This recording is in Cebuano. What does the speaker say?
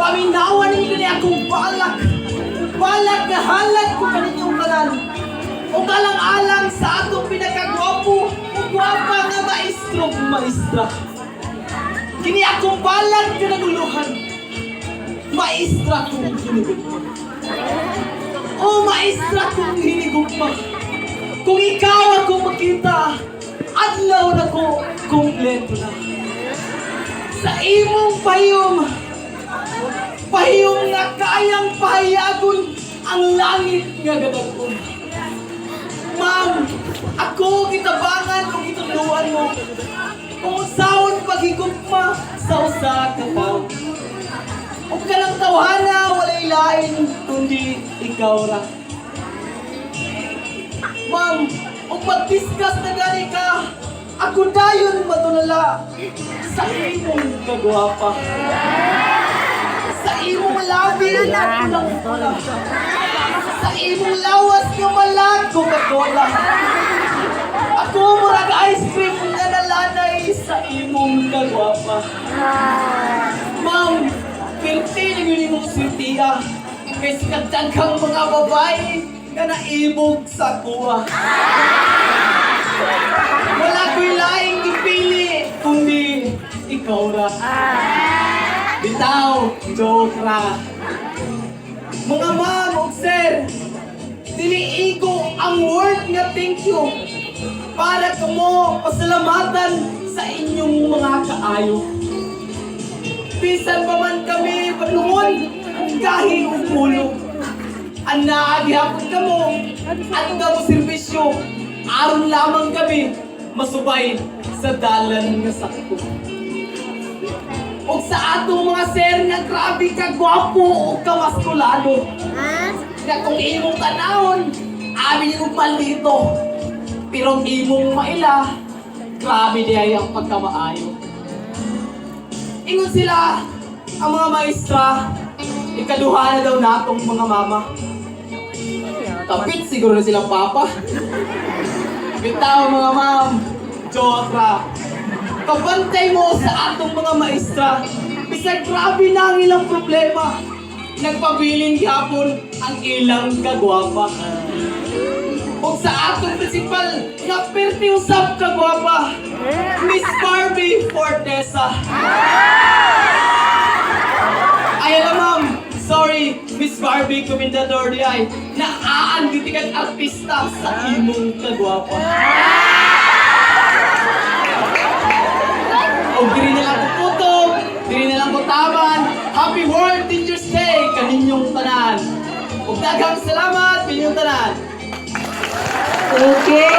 Paminawan ninyo kini akong balak. Balak nga halad ko kaninyong tanan. Ug alang-alang sa atong pinakagwapo ug gwapa nga maestro ug maestra. Kini akong balak nga naguluhan. Maestra kong hinigugma. Oh, maestra kong hinigugma. Kung ikaw ako makita, adlaw na ko kompleto na. Sa imong payong, payong nga kayang pahayagon ang langit nga gadag-on. Ma'am, ako gitabangan ug gitudloan mo kung unsaon paghigugma sa usa ka tawo. Ug kanang tawhana walay lain kundi ikaw ra. Ma'am, ug mag-discuss na gani ka, ako dayon matulala sa imong kagwapa. Sa imong labi na pulang-pula. Sa imong lawas nga mala Coca-Cola. Ako murag ice cream nga nalanay sa imong kagwapa. Ma'am, pirti na yun imong swerte kay sa kadaghang mga babae nga naibog sa kuha. Wala ko'y laing gipili, kundi ikaw ra. Bitaw, joke ra. Mga ma'am ug sir, dili igo ang word nga "thank you" para kamo pasalamatan sa inyong mga kaayo. Bisan pa man kami padlungon ug gahi ug ulo. Anaa gihapon kamo, andam mo serbisyo, aron lamang kami masubay sa dalan nga sakto. Ug sa atong mga sir nga grabe ka gwapo ug ka maskulado. Nga kung imong tanawon, abi og maldito. Pero ang imong maila, grabe diay ang pagkamaayo. Ingon sila, ang mga maestra, ikaduha na daw natong mga mama. Kapit siguro na silang papa. Bitaw, mga ma'am, joke ra. Kabantay mo sa atong mga maestra, bisag grabe na ang ilang problema. Nagpabilin gihapon ang ilang kagwapa. Ug sa atong principal nga perti usab kagwapa, Miss Barbie Forteza. Ay alam, ma'am, sorry, Miss Barbie Comendador di ay, naaan giti kag artista sa imong kagwapa. O diri na lang ko putob, diri na lang ko taman. Happy World Teachers Day kaninyong tanan. Ug daghang salamat kaninyong tanan. Okay.